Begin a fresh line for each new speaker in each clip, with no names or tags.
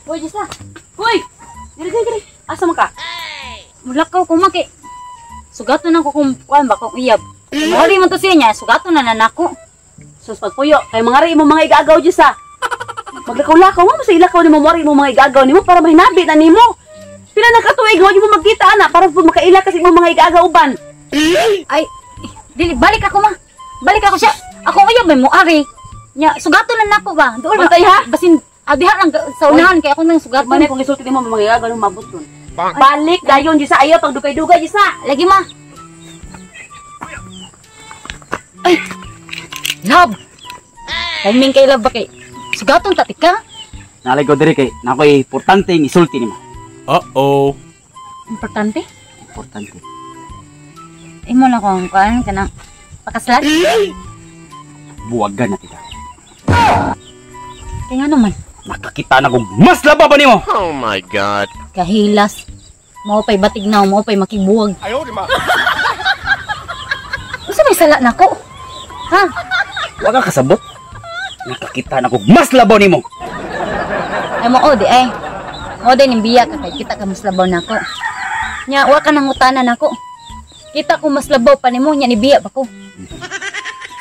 Hoy, Jessa.
Hoy! Diri, diri, diri. Asa man ka?
Mulakaw ko maki. Sugaton ako kung kuan ba kung iyab. Mori man to siya niya, sugaton na nako.
Sus pagpuyo, kay mga ri mo mga igagaw, Jessa. Maglakaw-lakaw mo, sa ilakaw nimo mo ri mo mga igagaw nimo para mahinabi na nimo. Pila na ka tuig, wa mo magkita ana para po makaila kasi mo mga igagaw uban.
Ay, dili balik ako ma. Balik ako siya. Ako uyab may moari. Nya, sugaton na nako ba? Doon
Bantay, ha?
Basin abiha lang sa unahan kay ako nang sugaton.
Manay kung gisulti nimo mga igagaw nimo mabot ron. Balik dayon, Jessa, ayaw pagdugay-dugay, Jessa.
Lagi ma. Ay. Love. Timing kay love ba kay sugaton ta tika?
Nalay ko diri kay nakoy importante ng isulti nimo.
Uh-oh.
Importante.
Importante.
Imo na ko ang kuan kanang pakaslan.
Buwagan na kita.
Kay nga naman.
Nakakita na kong mas laba pa nimo.
Oh my God.
Kahilas. Mao pa'y batignaw, mao pa'y makibuwag.
Ayaw, di ma.
Unsa may sala nako? Ha?
Wa ka kasabot. Nakakita na kong mas labaw nimo.
Ay mo di ay. Mo di ning biya ka kay kita ka mas labaw nako. Nya wa ka nangutana nako. Kita ko mas labaw pa nimo nya ni biya pa ko.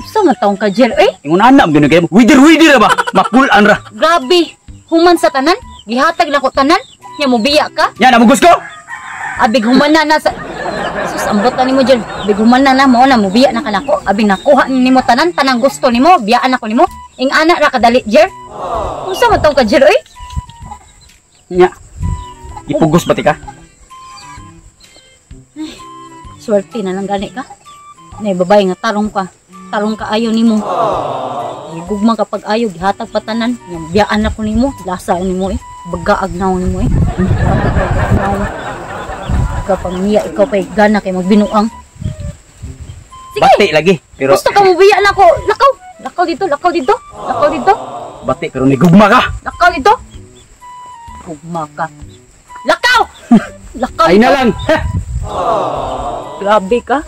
Unsa man taong ka Jer eh?
Ingon ana ang ginugay mo. Widir widir ra ba? Mapulan ra.
Grabe. Human sa tanan, gihatag nako tanan. Nya mo biya ka?
Nya namugos ko.
Abig human na na sa Sus, ambot na nimo Jer. Abig human na na mo na mo biya na ka nako. Abig nakuha nimo tanan, tanang gusto nimo, biyaan ako nimo. Ing ana ra kadali Jer. Unsa man taong ka Jer eh?
Nya. Ipugos ba ti ka?
Swerte na lang gani ka. Nay babae nga tarong ka. Tarong ka ayo nimo. Gugma kapag ayo gihatag pa tanan. Nya biyaan ako nimo, lasa nimo eh. Bagaag naon nimo eh. Kapag niya ikaw pay gana kay magbinuang. Sige.
Bati lagi. Pero
Gusto ka mo biya na ko. Lakaw. Lakaw dito, lakaw dito. Lakaw dito.
Bati pero nigugma ka.
Lakaw dito. Gugma ka. Lakaw. Lakaw.
Ay na
dito.
lang. Ha?
Grabe ka.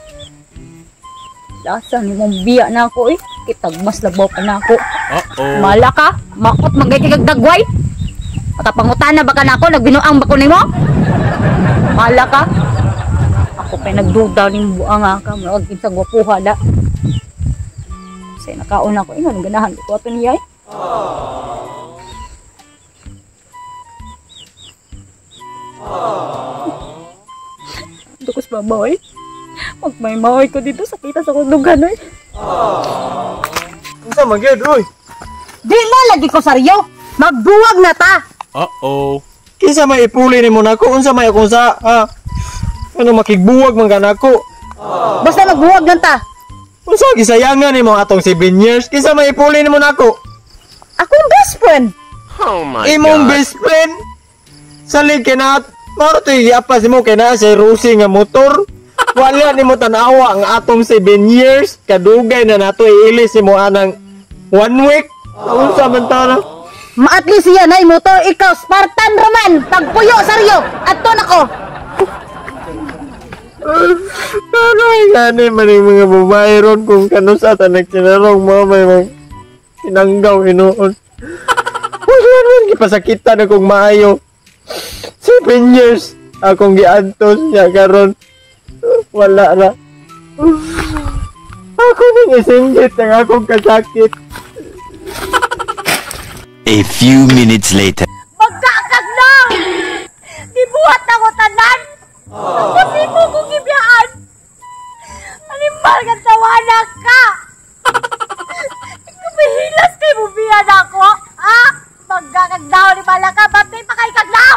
Lasa ni mong biya na ako eh. Kitag mas labaw pa na ako.
Uh-oh.
Mala ka. Makot magay kay dagway. Makapangutan na baka na ako. Nagbinuang ba ko nimo? Mala ka. Ako pa'y nagduda ning buang ka. Murag kinsang gwapuha da. Kasi nakaon ako. Eh, anong ganahan ko ato niya eh. Dukos babaw eh. Magmay-maoy ko dito. Sakita sa kundungan eh.
Unsa man gyud, uy?
Di na lagi ko saryo. Magbuwag na ta.
Uh-oh.
Kinsa may ipuli nimo nako? Unsa may akong sa ha? Ano makigbuwag man ka nako?
Basta magbuwag lang ta.
Unsa gisayangan nimo atong 7 years? Kinsa may ipuli nimo nako?
Akong best friend.
Oh my
Imong
God.
best friend. Salig kay na maro to giapas nimo kay naa say Rusi nga motor. Wala nimo tan-awa ang atong 7 years kadugay na nato iilis nimo anang 1 week. Unsa man ta na?
Maatli siya na motor ikaw Spartan Roman pagpuyo saryo adto nako.
Ano ay gani man yung mga babae ron kung kano sa tanak sinarong mga may mga tinanggaw hinuon. Wala ron, gipasakitan akong maayo. 7 years akong giantos niya karon. Wala na. Ako nang isinggit ang akong kasakit.
A few minutes later.
Magkakag na! Gibuhat ako tanan! Tapos imo kong gibiyaan! Animal ka tawana ka! Ikaw mahilas kay mo biyan ako! Ha? Magkakagdaw ni Malaka, ba't may pakay kagdaw?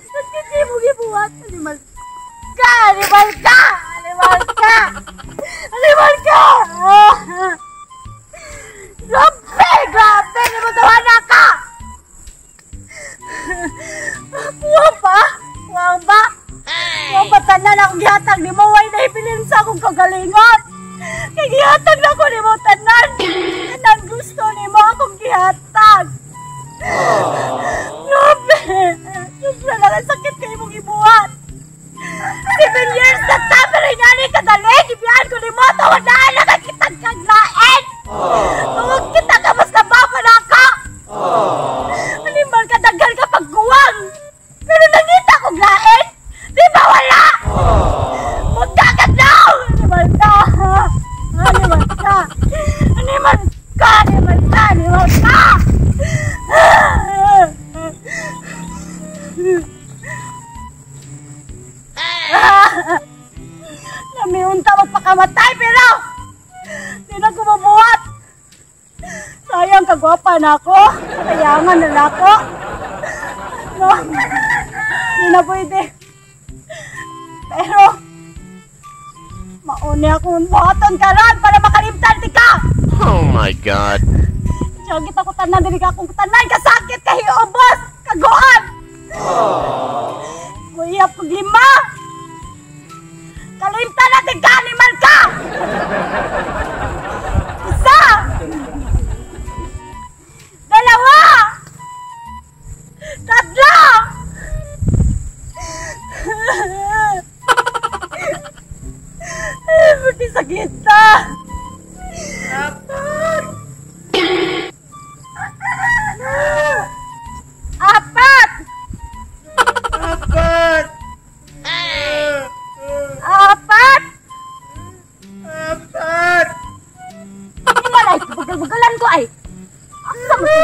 Ba't hindi mo gibuhat? Animal ka! Animal ka! Animal ka! Animal ka! Grabe! Grabe! Hindi mo tawana ka! Kuha pa? Kuha ba? Kuha pa tanan akong gihatag ni mo? Way nahibilin sa akong kagalingon! Kay gihatag na ko ni mo tanan! Tanan gusto ni mo akong gihatag! Grabe! Sobra lang ang sakit kay imong ibuhat! 7 years na ta, pero ingani kadali! Gibiyaan ko ni mo! Tawad na anak ang kitang kaglain! Tungod kita ka mas labaw pa na ako! Sayang kagwapa na ako. Sayangan na lang ako. No. Hindi na pwede. Pero, mauni akong buhaton karon para makalimtan ti ka.
Oh my God.
Siyang kita ko tanan, dili ka akong tanan, kasakit, kahiobos, kaguan. Muyap kog lima. Kalimtan natin ka, animal ka! Isa! Dalawa! Tatlo! Buti sa kita! Apat! Apat!
Apat!
Apat!
Apat!
Di ba ay, bugal-bugalan ko ay. Asa mo?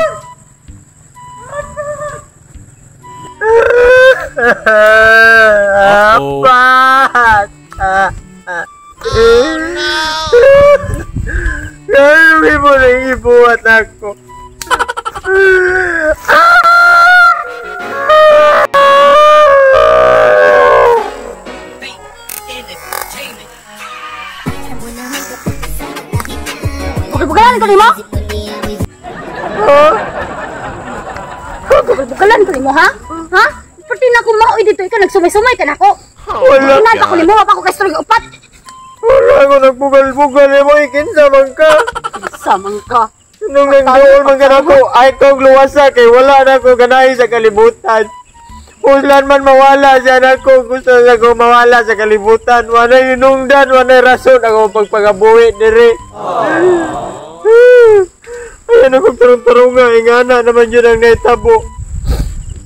Apat! Oh no! Gawin mo na ibuhat ako.
Bugal-bugalan ko nimo?
Huh?
Bugal-bugalan ko nimo, ha? Ha? Pati na akong maoy dito, ikaw nagsumay-sumay ka na ako.
Wala.
Inad ako nimo, wa pa ko kay storya upat.
Wala ko nagbugal-bugal mo, ikinsa man ka.
Samang ka.
Nung nagduol man ka nako, ay kong luwasa kay wala na ko ganahi sa kalibutan. Ulan man mawala siya nako, gusto na ko mawala sa kalibutan. Wala inungdan, wala rason ako pagpagabuhi diri. Ayan akong tarong-tarong nga, ingana naman yun ang naitabo.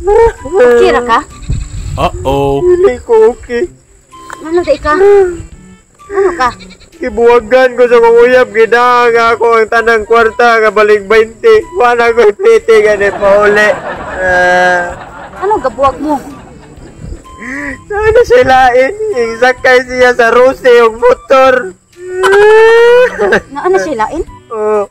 Okay ra ka?
Uh-oh.
Hindi ko okay.
Ano di ka? Ano ka?
Kibuwagan ko sa kong uyab, ginaang ako ang tanang kwarta, nga balik 20. Wala ko ipiti, gani pa uli.
Ano gabuwag mo?
Sana silain, yung sakay siya sa rose, yung motor.
Na ano silain?
Oo.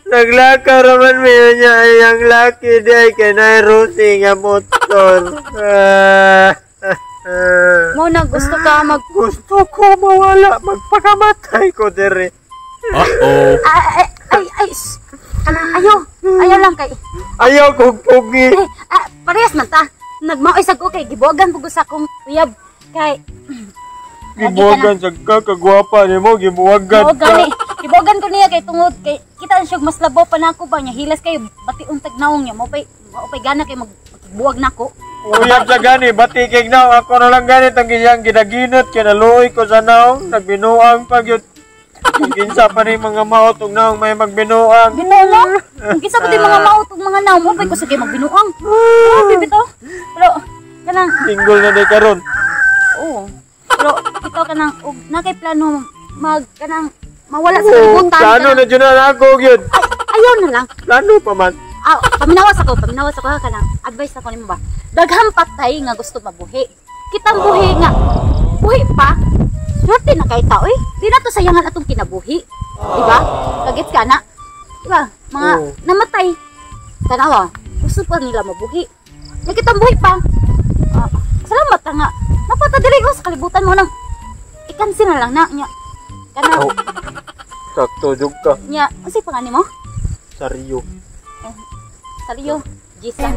Naglakaw raman mayo niya ay ang laki di ay kanay rose nga motor.
Mo na gusto ka mag...
Gusto ko mawala, magpakamatay ko dire.
Uh-oh.
Ay, ay, ay, kanang ayaw. Ayaw lang kay...
Ayaw kong pugi.
Eh, parehas man ta. Nagmaoy sa ko kay gibuwagan po ko sa akong uyab. Kay...
Gibuwagan sa ka, kagwapa ni mo, gibuwagan
Oo, gani. Gibuwagan ko niya kay tungod kay kita siya mas labaw pa nako ba niya hilas kayo bati untag naong niya mo pay gana kay magbuwag nako.
Uyab sa gani, batikig na ako na lang gani tang iyang ginaginot kinaluoy ko sa naong nagbinuang pag yun. Kung kinsa pa ni mga maot og naong may magbinuang.
Binuang mo? Kung kinsa pa ni mga maot og mga naong mo pay ko sige magbinuang. Oh, bibito. Pero kanang
single na day karon.
Oo. Pero ito kanang og na kay plano mag kanang mawala sa kalibutan.
Plano na jud na ako gyud.
Ay, ayaw na lang.
Plano pa man.
Ah, paminawas ako kanang advice ako nimo ba. Daghang patay nga gusto mabuhi. Kitang buhi nga buhi pa. Swerte na kay ta oy. Di na to sayangan atong kinabuhi. Diba? Kagets ka na. Diba? Mga namatay. Tanawa, gusto pa nila mabuhi. Nga kitang buhi pa. Salamat ta nga. Napata diri ko sa kalibutan mo nang ikansin na lang na nya. Kana.
Oh. Sakto jud ka.
Nya, unsay pangalan nimo?
Saryo.
Saryo. Jisa.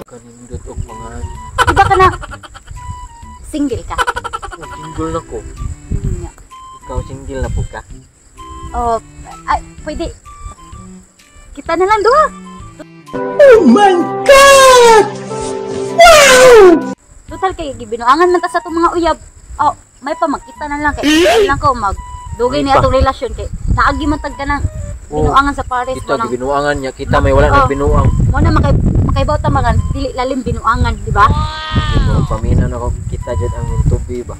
Kanindot og mga.
Iba ka na. Single ka?
Single na ko. Ikaw single na po ka?
Oh, ay, pwede. Kita na lang duha.
Oh my God! Wow!
Total kay gibinuangan man ta sa atong mga uyab. Oh, may pa magkita na lang kay lang ko magdugay ni atong relasyon kay naagi man tag kanang binuangan sa Paris
kita gibinuangan niya, kita may wala nagbinuang.
Mo na makaibaw ta mga dili lalim binuangan, di ba?
Pamina na ko kita jud ang mintubi ba.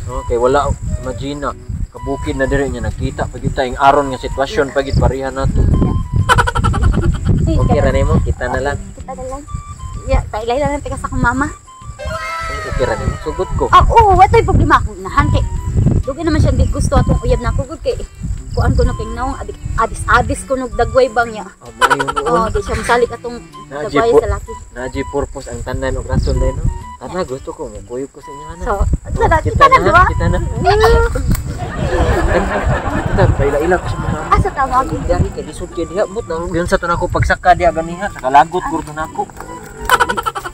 No, kay wala imagine na kabukid na diri niya nagkita pag kita ing aron nga sitwasyon pagit pareha nato. Okay ra nimo, kita na lang.
Kita na lang. Ya, pailay lang tika sa akong mama.
Okay ra nimo sugot ko.
Ah, oo, wala to'y problema akong inahan kay dugay naman siya hindi gusto atong uyab na ako gud kay kuan ko no kay naong adis-adis ko nog dagway bang niya.
Oh, maayo
Oh,
noon.
di siya masalig atong
Naa
dagway sa laki.
Naa purpose ang tanan og rason dai no. Tara gusto ko mo kuyog ko sa inyo ana.
So, tara, kita na diba?
Kita na. Kita paila-ila ko sa mga
Asa tawag?
Dari kay lisod kay diha mut nang yun sa to nako pagsaka diha ganiha nakalagot gud to nako.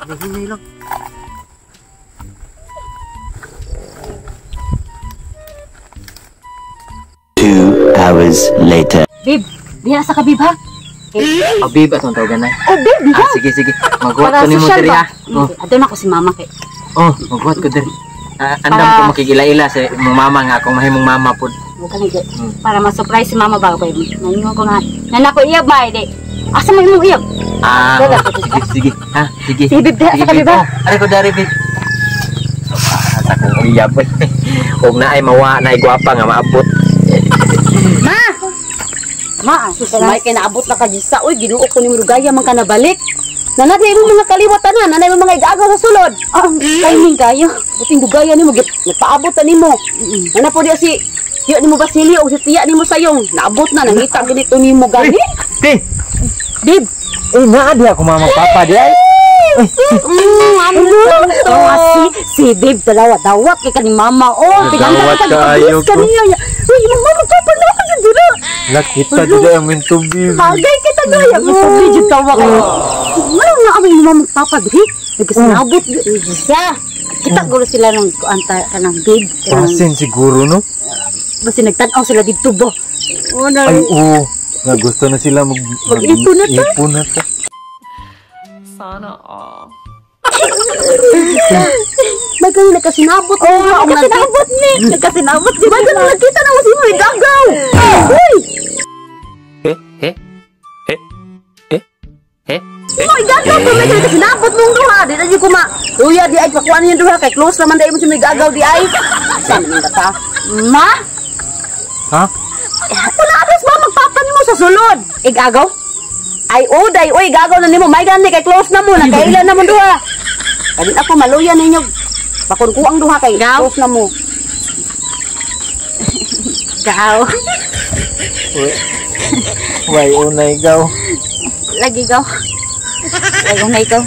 Hinay lang.
2 hours later.
Babe, diha sa kabib ha.
Abib atong tawagan na.
Oh, babe,
Ah, sige sige. Maghuwat ko nimo
social
diri
ba?
ha. Oh,
Okay, adto na ko si mama kay.
oh, maghuwat ko diri. Ah, andam ko makigila-ila sa imong mama nga akong mahimong mama pud.
Huwag ka nag- Para ma-surprise si mama ba kay. Nangingon ko nga. Nana ko iyab ba di. Asa man imong iyab?
Ah,
Wala.
sige sige. Ha, sige.
Sige, babe, diha sa
Sige,
kabib ha.
babe. Oh, ari ko dari babe. Sa kong uyab eh. Og naay mawa, naay gwapa nga maabot.
Ma! Ma,
Sus, may kay naabot na ka dyan. Uy, Ginoo ko ni Murugaya man ka nabalik. Nanay mo mga kaliwat na, nanay mo mga igagaw sa sulod.
Ah, timing kayo.
Buting dugaya nimo git nagpaabot na nimo. Nana po diya si Tiyo nimo Basilio o si tiya nimo Sayong. Naabot na nangita ganito nimo gani.
Ti,
Babe,
eh naa diha ko mama papa di ay.
Ano to? Ah, si babe dalawa dawat kay kani mama. Oh,
Dawat kaayo ko.
Kaniya. Uy, imong mama pa pa na ako jud dira.
Nakita jud ang tubi.
Bagay kita gaya. Mo jud tawa kayo. Wala nga ang imong mama papa diri. Nagkasinabot sa. Kita gulo sila ng kuan ta kanang babe. Kanang
Pasin siguro no.
basta nagtan-aw sila didto ba. Oh, na.
Ay oo. Nga gusto na sila mag
Mag-ipon na ta.
Ipon na ta.
Sana all.
May kayo nagkasinabot oh,
Oh, nagkasinabot ni. Nagkasinabot di ba?
Nagkita na mo si mo igagaw. Uy,
Eh? Eh? Eh? Eh? Eh?
mo igagaw ko may nagkasinabot mong duha. Di na jud ko ma. Uya di ay pakuan niyo duha kay close naman dai mo si mo igagaw di ay. Sa man ka ta?
Ma,
Ha?
Wala atos ba magpapa nimo sa sulod? Igagaw? Ay uday, uy, gagaw na nimo. May gani kay close na mo, nakailan na mo duha. Kadin ako maluya ninyo. Bakon ko ang duha kay
Gaw?
close na mo.
Gaw.
Way unay gaw.
Lagi gaw. Lagi na ikaw.